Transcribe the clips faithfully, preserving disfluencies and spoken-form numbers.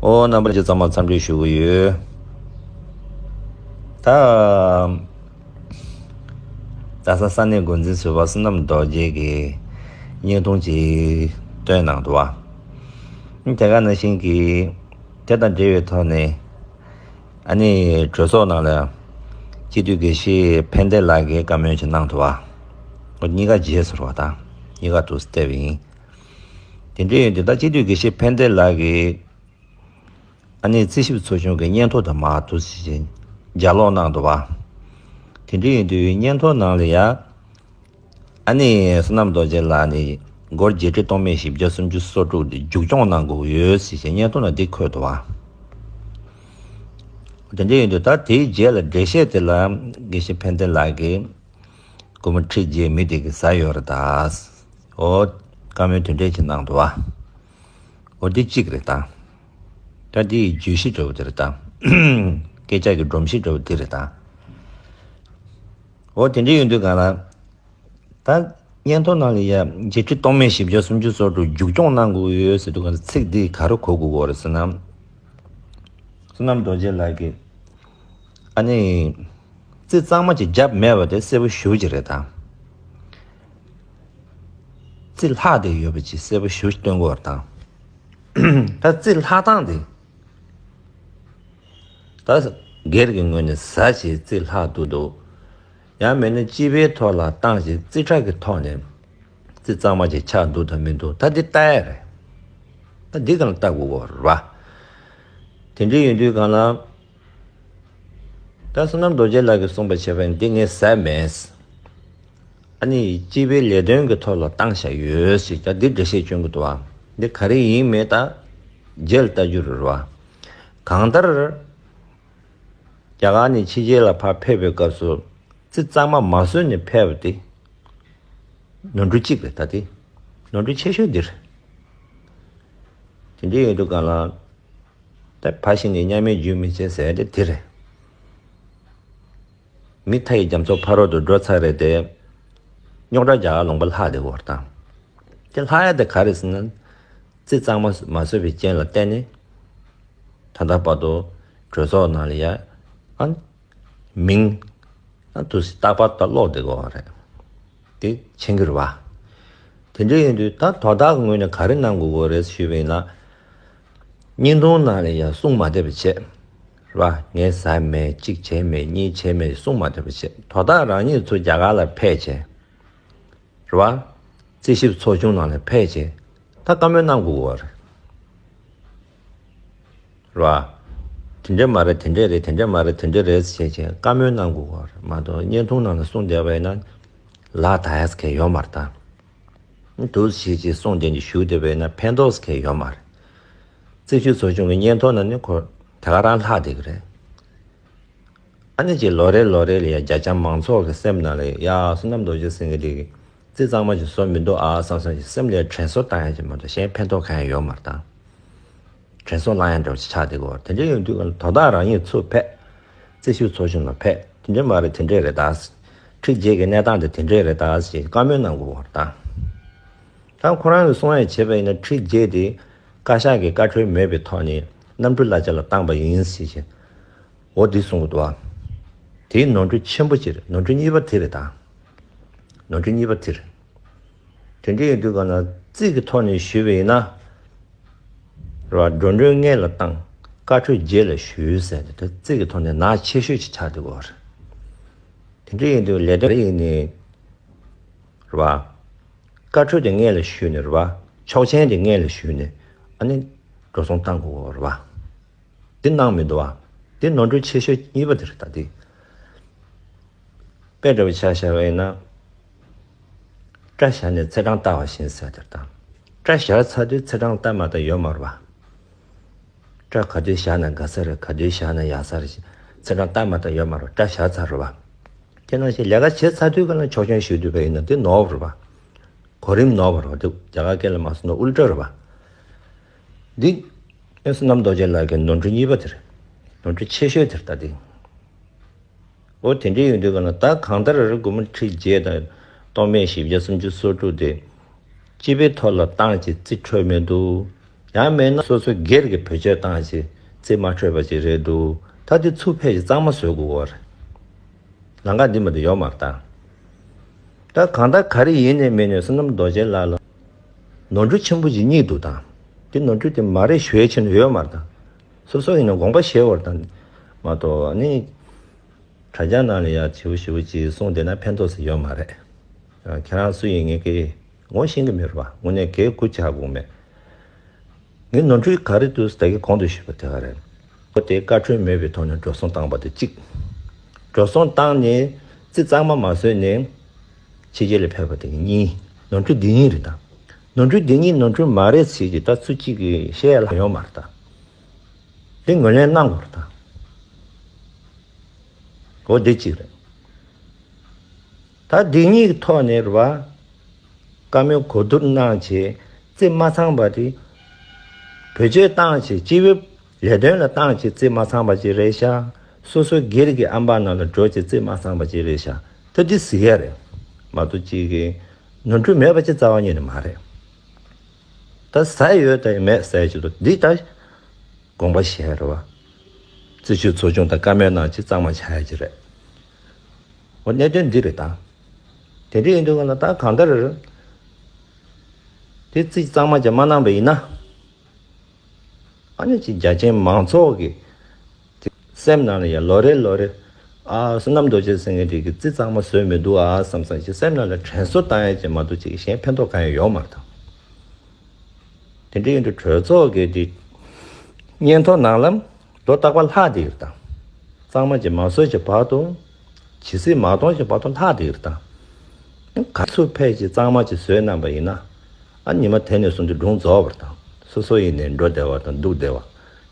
ཨོ། རྣམ་པ་ལྷན་རྒྱས་ཚང་མ་འཚམས་འདྲི་ཞུ་གི་ཡོད། ད། རྡ་ས་ས་གནས་འགོ་འཛིན་ཟུར་པ་བསོད་ནམས་རྡོ་རྗེ་གིས་བརྙན་ཐུང་ཅིག་བཏོན་གནང་འདུག་བ། དེ་ག་ནང་བཞིན་གྱི་དེ་དང་འབྲེལ་བའི་ཐོག་ནས། ཨ་ནི་གྲོས་ཚོགས་ནང་ལ་སྤྱི་འཐུས་དགེ་བཤེས་ཕན་བདེ་ལགས་ཀྱིས་བཀའ་མོལ་ཅིག་གནང་འདུག་བ། ཨོ། གཉིས་ཀ་རྗེས་སུ་རོ་བ་དང་གཉིས་ཀ་འདུག་སེ་བལྟས་པ་ཡིན། དེ་འདྲ་ཡིན་དུས་ད་སྤྱི་འཐུས་དགེ་བཤེས་ཕན་བདེ་ལགས་ཀྱིས། ཨ་ནི་རྩིས་ཞིབ་ཚོགས་ཆུང་གི་སྙན་ཐོ་དང་མ་འདུག་སེ་ཞིག་ལྗགས་ཀློག་གནང་འདུག་བ། དེ་འདྲ་ཡིན་དུས་སྙན་ཐོ་ནང་ལ་ཡ། ཨ་ནི་བསོད་ནམས་རྡོ་རྗེ་ལགས་ནི་སྒོར་བརྒྱད་ཁྲི་སྟོང་མེད་བཞི་བརྒྱ་སུམ་ཅུ་སོ་དྲུག་དེ་མཇུག་སྐྱོང་གནང་དགོས་ཡོད་ཟེར་བྱས་སྙན་ཐོ་ནང་འདི་འཁོད་འདུག་བ། དེ་འདྲ་ཡིན་དུས་ད་དེའི་རྗེས་ལ་འགྲེལ་བཤད་དེ་ལ་དགེ་བཤེས་ཕན་བདེ་ལགས་ཀྱིས་སྒོར་མོ་ཁྲི་བརྒྱད་མི་དེ་གིས་ཟ་ཡོད་རེད་ད། ཨོ། བཀའ་མོལ་དེ་འདྲས་ཅིག་གནང་འདུག་བ། ཨོ། འདི་གཅིག་རེད་ད། ད་འདི་བརྗོད་གཞི་འདྲ་བོ་དེ་རེད་ད། སྐད་ཆ་གི་སྒྲོམ་གཞི་འདྲ་བོ་དེ་རེད་ད། འོ། དེ་འདྲ་ཡིན་དུས་གང་ལ། ད་སྙན་ཐོ་ནང་ལ་ཡ་བརྒྱད་ཁྲི་སྟོང་མེད་བཞི་བརྒྱ་སུམ་ཅུ་སོ་དྲུག་མཇུག་སྐྱོང་གནང་དགོས་ཡོད་ཟེར་དུས་གང་ལ་ཚིག་འདི་ག་རེ་གོ་དགོས་ཀྱི་ཡོད་རེད་ཟེར་ན། བསོད་ནམས་རྡོ་རྗེ་ལགས་ཀྱིས་ཨ་ནི་རྩིས་གཙང་མ་ཅིག་བརྒྱབ་མེད་པ་དེ་གསལ་པོ་ཞེ་པོ་ཅིག་རེད་ད། རྩིས་ལྷག་བསྡད་ཡོད་པ་ཅིག་གསལ་པོ་ཞེ་པོ་ཅིག་སྟོན་དགོས་པ་དང་། ད་རྩིས་ལྷག་སྟངས་དེ། ད་སྒེར་གྱི་ངོས་ནས་ཟ་བྱས་རྩིས་ལྷག་འདུག་འདུག་ཡང་མིན་ན་སྤྱི་པའི་ཐོག་ལ་བཏང་བྱས་རྩིས་ཁྲ་གི་ཐོག་ནས་རྩིས་གཙང་མ་ཅིག་ཆགས་འདུག་དང་མི་འདུག་ད་འདི་ལྟ་ཡ་རེད། ད་འདི་གང་ལ་ལྟ་དགོས་ཀྱི་ཡོད་རེད་བ། དེ་འདྲ་ཡིན་དུས་གང་ལ། ད་བསོད་ནམས་རྡོ་རྗེ་ལགས་ཀྱིས་གསུངས་པ་བྱས་པ་ཡིན་འདི་ངས་ཟ་མེད། ཨ་ནི་སྤྱི་པའི་ལས་དོན་གྱི་ཐོག་ལ་བཏང་བཞག་ཡོད་ཟེར་ད་འདི་འགྲེལ་བཤད་སྐྱོན་གྱི་འདུག་ཨ། འདི་ག་རེ་ཡིན་མེད་ད་རྗེས་ལ་ལྟ་རྒྱུ་རེད་བ། གང་ལྟར། རྒྱ་གར་ནས་ཕྱི་རྒྱལ་ལ་ཕར་ཕེབས་པའི་སྐབས་སུ་རྩིས་གཙང་མ་མ་བཟོས་ནས་ཕེབས་པ་དེ། ནོར་འཁྲུལ་གཅིག་རེད་ད་དེ། ནོར་འཁྲུལ་ཆེ་ཤོས་འདི་རེད། དེ་འདྲ་ཡིན་དུས་གང་ལ། ད་ཕར་ཕྱིན་ནས་མཉམ་མེད་རྒྱུན་མི་འཆད་ཟེར་དེ་དེ་རེད། མི་མཐའ་ཡི་རྒྱ་མཚོ་ཕ་རོལ་ཏུ་འགྲོ་ཚར་རེད་དེ། རྙོག་དྲ་རྒྱ་གར་ལུང་པ་ལྷག་བསྡད་ཡོད་རེད་ད། དེ་ལྷག་ཡ་དེ་ག་རེ་ཟེར་ན། རྩིས་གཙང་མ་མ་བཟོས་པའི་རྐྱེན་ལ་བརྟེན་ནས། ད་ལྟ་བར་དུ་གྲོས་ཚོགས་ནང་ལ་ཡ། ཨ། མིང་། ཨ། དུ་སི་རྟག་པར་ད་ཀློག་བསྡད་ཡོད་རེད། དེ་མཁྱེན་གྱི་རེད་བ། དེ་འདྲ་ཡིན་དུས་ད་དོ་བདག་གི་ངོས་ནས་ག་རེ་གནང་དགོས་ཀྱི་རེད་ཞུས་པ་ཡིན་ན། བརྙན་ཐུང་ནང་ལ་ཡང་གསུང་མ་བསྡད་པ་བྱས། རེད་བ། ངས་ཟ་མེད་གཅིག་བྱས་མེད་གཉིས་བྱས་མེད་གསུང་མ་བསྡད་པ་བྱས་དོ་བདག་རང་ཉིད་ཚོ་རྒྱ་གར་ལ་ཕེབས་བྱས། རེད་བ། རྩིས་ཞིབ་ཚོགས་ཆུང་ནང་ལ་ཕེབས་བྱས། ད་བཀའ་མོལ་གནང་དགོས་ཀྱི་རེད། རེད་བ། དེ་འདྲ་མ་རེད་དེ་འདྲ་རེད་དེ་འདྲ་མ་རེད་དེ་འདྲ་རེད་ཟེར་བྱས་བཀའ་མོལ་གནང་དགོས་ཀྱི་རེད་མ་གཏོགས་བརྙན་ཐུང་ནང་ལ་གསུངས་བསྡད་པ་ཡིན་ན། ལག་བརྡ་ཡག་གང་ཡང་ཡོད་མ་རེད་ད། འདུག་སེ་བྱས་བྱས་གསུངས་བསྡད་ནས་བཞུགས་བསྡད་པ་ཡིན་ན་ཕན་ཐོགས་གང་ཡང་ཡོད་མ་རེད། རྩིས་ཞིབ་ཚོགས་ཆུང་གི་བརྙན་ཐུང་ནང་ནས་ཁོ་དེ་ག་རང་ལྷག་བསྡད་ཀྱི་རེད། ཨ་ནི་ཅིག་ལོ་རེ་ལོ་རེ་ལ་ཡ་རྒྱ་ཆེ་མང་ཚོགས་ཀྱི་སེམས་ནང་ལ་ཡ་བསོད་ནམས་རྡོ་རྗེ་ཟེར་མཁན་དེ་གིས་རྩིས་གཙང་མ་ཞིག་བཟོ་མི་འདུག་ཨ་བསམ་བསམ་ཞིག་སེམས་ལ་དྲན་གསོ་བཏང་ཡ་ཅིག་མ་གཏོགས་གཞན་ཕན་ཐོགས་གང་ཡང་ཡོད་མ་རེད་ད། དྲན་གསོ་བསླང་ཡ་འདྲ་བོ་ཞིག་ཆགས་བསྡད་ཀྱི་ཡོད་རེད། དེ་འདྲ་ཡོང་དུས་དོ་བདག་རང་ཉིད་ཚུར་ཕེབས། རྩིས་ཞིབ་ཚོགས་ཆུང་ལ་ཕེབས། དེ་འདྲ་མ་རེད་དེ་འདྲ་རེད་ད། ཁྲི་བརྒྱད་ཀྱི་གནས་སྟངས་དེ་དེ་འདྲ་རེད་ད་ཞེས་བཀའ་མོལ་གནང་དགོས་པ་རེད་ད། ད་ཁོ་རང་གིས་གསུང་ཡ་བྱས་པ་ཡིན་ན་ཁྲི་བརྒྱད་དེ་བཀའ་ཤག་གི་བཀའ་འཁྲོལ་མེད་པའི་ཐོག་ནས་གནམ་གྲུ་གླ་ཆ་ལ་བཏང་པ་ཡིན་ཞེས་བྱས། འོ་འདི་གསུང་གི་འདུག་ཨ། དེའི་ནོར་འཁྲུལ་ཆེན་པོ་ཅིག་རེད། ནོར་འཁྲུལ་གཉིས་པ་དེ་རེད་ད། ནོར་འཁྲུལ་གཉིས་པ་དེ་རེད། དེ་འདྲ་ཡིན་དུས་ག་ན་རྩིས་ཀྱི་ཐོག་ནས་ཞུས་པ་ཡིན་ན། རེད་བ། འགྲོ་གྲོན་སྔོན་ལ་བཏང་། བཀའ་འཁྲོལ་རྗེས་ལ་ཞུས་ཟེར་ཏེ་དེ་རྩིས་ཀྱི་ཐོག་ནས་ནག་ཆེ་ཤོས་ཅིག་ཆགས་བསྡད་ཡོད་རེད། དེ་འདྲ་ཡིན་དུས་ལས་དོན་ཡིན་ནའི། རེད་བ། བཀའ་འཁྲོལ་དེ་སྔོན་ལ་ཞུས་ནས་རེད་བ། ཆོག་མཆན་དེ་སྔོན་ལ་ཞུས་ནས་ཨ་ནི་འགྲོ་སོང་བཏང་དགོས་རེད་བ། འདི་གནང་མི་འདུག་བ། འདི་ནོར་འཁྲུལ་ཆེ་ཤོས་གཉིས་པ་དེ་རེད་ད་འདི། དཔེ་འདྲ་བོ་ཆ་བཞག་པ་ཡིན་ན། སྐྲ་བཞར་ནས་ཚེས་གྲངས་བལྟ་བ་བཞིན་ཟེར་དེ་རེད་ད། སྐྲ་བཞར་ཚར་དུས་ཚེས་གྲངས་བལྟ་མ་བལྟ་ཡོད་མ་རེད་བ། སྐྲ་ག་དུས་བཞར་ན་དགའ་ས་རེད། ག་དུས་བཞར་ན་ཡག་ས་རེད། ཚེས་གྲངས་བལྟ་མ་བལྟ་ཡོད་མ་རེད། སྐྲ་བཞར་ཚར་རེད་བ། དེ་ནང་བཞིན་ལས་ཀ་བྱེད་ཚར་དུས་ག་ལ་ཆོག་མཆན་ཞུ་དུས་པ་ཡིན་ན་དེ་ནོར་བ་རེད་བ། གོ་རིམ་ནོར་བ་རེད་བ། དེ་རྒྱ་གར་སྐད་ལ་མ་སོང་ན་ཨུལ་ཊ་རེད་བ། འདི། ཨེ་བསོད་ནམས་རྡོ་རྗེ་ལགས་ཀྱི་ནོར་འཁྲུལ་གཉིས་པ་དེ་རེད། ནོར་འཁྲུལ་ཆེ་ཤོས་དེ་རེད་ད་འདི། འོ་དེ་འདྲ་ཡོང་དུས་ག་ལ་ད་གང་ལྟར་སྒོར་མོ་ཁྲི་བརྒྱད་དང་སྟོང་མེད་བཞི་བརྒྱ་སུམ་ཅུ་སོ་དྲུག་དེ། སྤྱི་པའི་ཐོག་ལ་བཏང་བྱས་རྩིས་འཕྲོད་མི་འདུག་ཡང་མིན་ན་སོ་སོ་སྒེར་གྱི་བེད་སྤྱོད་བཏང་ཞིག་རྩིས་མ་འཕྲོད་པ་ཅིག་རེད་འདུག་ད་དེ་ཚུར་ཕེབས་ཤིག་གཙང་མ་བཟོ་དགོས་པ་རེད། ལམ་ཁ་འདི་མ་གཏོགས་ཡོད་མ་རེད་ད། ད་གང་ལྟར་ག་རེ་ཡིན་ནས་མིན་ནས་བསོད་ནམས་རྡོ་རྗེ་ལགས་ལ་ནོར་འཁྲུལ་ཆེན་པོ་ཅིག་རྙེད་འདུག་དང་། དེ་ནོར་འཁྲུལ་དེ་མ་རེད་ཞུ་ཡས་ཆེན་ཡོད་མ་རེད་དང་། སོ་སོ་ཡིན་ན་དགོངས་པ་བཞེས་བར་དང་། མ་གཏོགས་ནི། དྲ་རྒྱ་ནང་ལ་ཡ་ཞེ་པོ་ཞེ་པོ་ཅིག་གསུངས་བསྡད་ན་ཕན་ཐོགས་ཟེར་ཡོད་མ་རེད། ཁྱེད་རང་སུ་ཡིན་ངས་ཀྱི་ངོ་ཤེས་ཀྱི་མེད་རེད་པ། དངོས་གནས་གའི་སྐུ་ཆག་དགོས་མེད། ངས་ནོར་འཁྲུལ་ག་རེ་འདུག་ཟེར་ད་གིན་གོང་དུ་ཞུས་པ་དེ་ག་རེད། ཁོ་དེ་བཀའ་འཁྲོལ་མེད་པའི་ཐོག་ནས་འགྲོ་སོང་བཏང་པ་དེ་གཅིག་འགྲོ་སོང་བཏང་ནས་རྩིས་གཙང་མ་མ་བཟོས་ནས་ཕྱི་རྒྱལ་ལ་ཕེབས་པ་དེ་གཉིས། ནོར་འཁྲུལ་འདི་གཉིས་རེད་ད། ནོར་འཁྲུལ་འདི་གཉིས་ནོར་འཁྲུལ་མ་རེད་ཟེར་གྱི་ད་ཚུར་གཅིག་གིས་བཤད་ཡ་ལ་ཡོང་མ་རེད་ད། དེ་ངོས་ལེན་གནང་དགོས་རེད་ད། འོ་དེ་གཅིག་རེད། ད་འདི་གཉིས་ཀྱི་ཐོག་ནས་རེད་བ། བཀའ་མོལ་གོ་བསྡུར་གནང་བྱས་རྩིས་མ་ཚང་པ་དེ། བེད་སྤྱོད་བཏང་བྱས་སྤྱི་པའི་ལས་དོན་ལ་བཏང་བྱས་རྩིས་མ་ཚང་པ་ཅིག་རེད་ཤག་སོ་སོའི་སྒེར་གྱི་ཨམ་པ་ནང་ལ་འགྲོ་བྱས་རྩིས་མ་ཚང་པ་ཅིག་རེད་ཤག་ད་འདི་ཟེར་ཡ་རེད། མ་གཏོགས་གཅིག་གིས་ནོར་འཁྲུལ་མེད་པ་ཅིག་རྩ་བ་ཉིད་ནས་མ་རེད། ད་ཟ་ཡོད་དང་མེད་ཟ་ཡ་ཅིག་འདུག་འདི་ད་དགོངས་པ་བཞེས་རེད་བ། རྩིས་ཞིབ་ཚོགས་ཆུང་དང་བཀའ་མོལ་གནང་བྱས་གཙང་མ་བྱ་ཡ་ཅིག་རེད། འོ་གནད་དོན་འདི་རེད་ད། དེ་འདྲ་ཡིན་དུས་ག་ལ་ད་གང་ལྟར། དེ་རྩིས་གཙང་མ་ཅིག་མ་གནང་པ་ཡིན་ན། ཨ་ནི་ཅིག་རྒྱ་ཆེན་མང་ཚོགས་ཀྱི་སེམས་ནང་ལ་ཡ་ལོ་རེ་ལོ་རེ། ཨ་བསོད་ནམས་རྡོ་རྗེ་ཟེར་མཁན་དེ་གི་རྩིས་གཙང་མ་བཟོས་མི་འདུག་ཨ་བསམ་བསམ་ཞིག་སེམས་ནང་ལ་དྲན་གསོ་བཏང་ཡ་ཅིག་མ་གཏོགས་ཅིག་གཞན་ཕན་ཐོགས་གང་ཡང་ཡོད་མ་རེད་ད། དེ་འདྲ་ཡིན་དུས་གྲོས་ཚོགས་ཀྱི་དེ་སྙན་ཐོ་ནང་ལམ་ལོ་རྟག་པར་ལྷག་བསྡད་ཡོད་དང་། གཙང་མ་ཅིག་མ་བཟོས་ཀྱི་བར་དུ། ཇི་སྲིད་མ་གཏོང་ཞིག་བར་དུ་ལྷག་བསྡད་ཡོད་དང་། ག་ཚོད་ཕལ་ཆེར་གཙང་མ་ཅིག་བཟོས་གནང་པ་ཡིན་ན། ཨ་ཉི་མ་དེ་ནས་བཟུང་སྟེ་སྒྲུང་རྫོགས་པར་དང་། སོ་སོ་ཡིན་ནས་འགྲོ་བདེ་བ་དང་འདུག་བདེ་བ།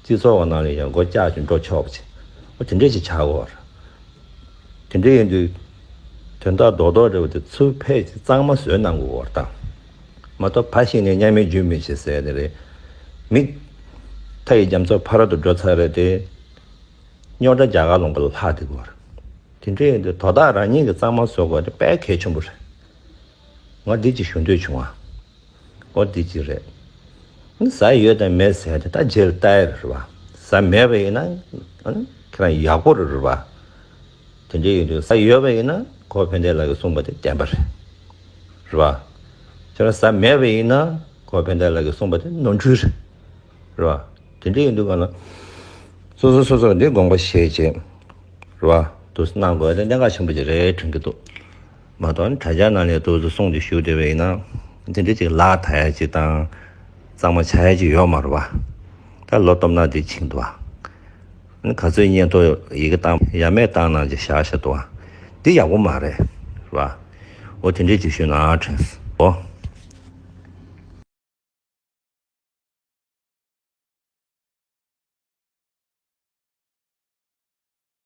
སྤྱི་ཚོགས་ཀྱི་ནང་ལ་ཡང་སྒོ་ལྕགས་ཀྱིས་འགྲོ་ཆོག་པ་ཅིག་འོ་དེ་འདྲས་ཅིག་ཆགས་ཡོད་རེད། དེ་འདྲ་ཡིན་དུས། དོན་དག་རྡོག་རྡོག་རེད་བ་དེ་ཚུར་ཕལ་ཆེར་གཙང་མ་བཟོས་གནང་དགོས་པ་རེད་ད། མ་གཏོགས་ཕར་ཕྱིན་ནས་མཉམ་མེད་རྒྱུན་མེད་ཅེས་ཟེར་ནི་རེད། མི། མཐའ་ཡི་རྒྱ་མཚོ་ཕ་རོལ་ཏུ་འགྲོ་ཚར་རེད་དེ། རྙོག་དྲ་རྒྱ་གར་ལུང་པ་ལ་ལྷག་བསྡད་དགོས་པ་རེད། དེ་འདྲ་ཡིན་དུས་དོ་བདག་རང་ཉིད་ཀྱིས་གཙང་མ་བཟོ་དགོས་དེ་དཔེ་གལ་ཆེན་པོ་རེད། ང་འདི་ཅིག་ཞུ་འདོད་བྱུང་བ། ཨོ་འདི་ཅིག་རེད། ཟ་ཡོད་དང་མེད་ཟེར་ཏེ་ད་རྗེས་ལ་ལྟ་ཡ་རེད་བ། ཟ་མེད་པ་ཡིན་ན་ཨ་ནི་ཁྱེད་རང་ཡག་པོ་རེད་རེད་བ། དེ་འདྲ་ཡིན་དུས་ཟ་ཡོད་པ་ཡིན་ན་གོ་ཕན་བདེ་ལགས་ཀྱིས་གསུངས་པ་དེ་བདེན་པ་རེད། རེད་བ། ཁྱེད་རང་ཟ་མེད་པ་ཡིན་ན་གོ་ཕན་བདེ་ལགས་ཀྱིས་གསུངས་པ་དེ་ནོར་འཁྲུལ་རེད། རེད་བ། དེ་འདྲ་ཡིན་དུས་གང་ལ། སོ་སོ་སོ་སོ་འདི་དགོངས་པ་བཞེས་བྱས། རེད་བ། དུ་གནང་དགོས་དེ་གནད་འགག་ཆེན་པོ་ཅིག་རེད་དྲན་གྱི་འདུག་མ་གཏོགས་དྲ་རྒྱ་ནང་ནས་དུ་གསུང་དེ་ཞུ་བསྡད་པ་ཡིན་ན། འདི་འདྲ་ཅིག་ལག་ཐག་ཡ་ཅིག་དང་། གཙང་མ་བྱ་ཡ་ཅིག་ཡོད་མ་རེད་བ། ད་ལོ་སྟོབས་ན་དེ་ཕྱིན་འདུག་བ། ག་ཚོད་སྙན་ཐོ་ཡི་གེ་བཏང་ཡ་མེད་བཏང་ནང་ཅིག་བཞག་བཞག་འདུག་བ། འདི་ཡག་པོ་མ་རེད། རེད་བ། འོ་དེ་འདྲ་ཅིག་ཞུས་ན་དྲན་སོང་།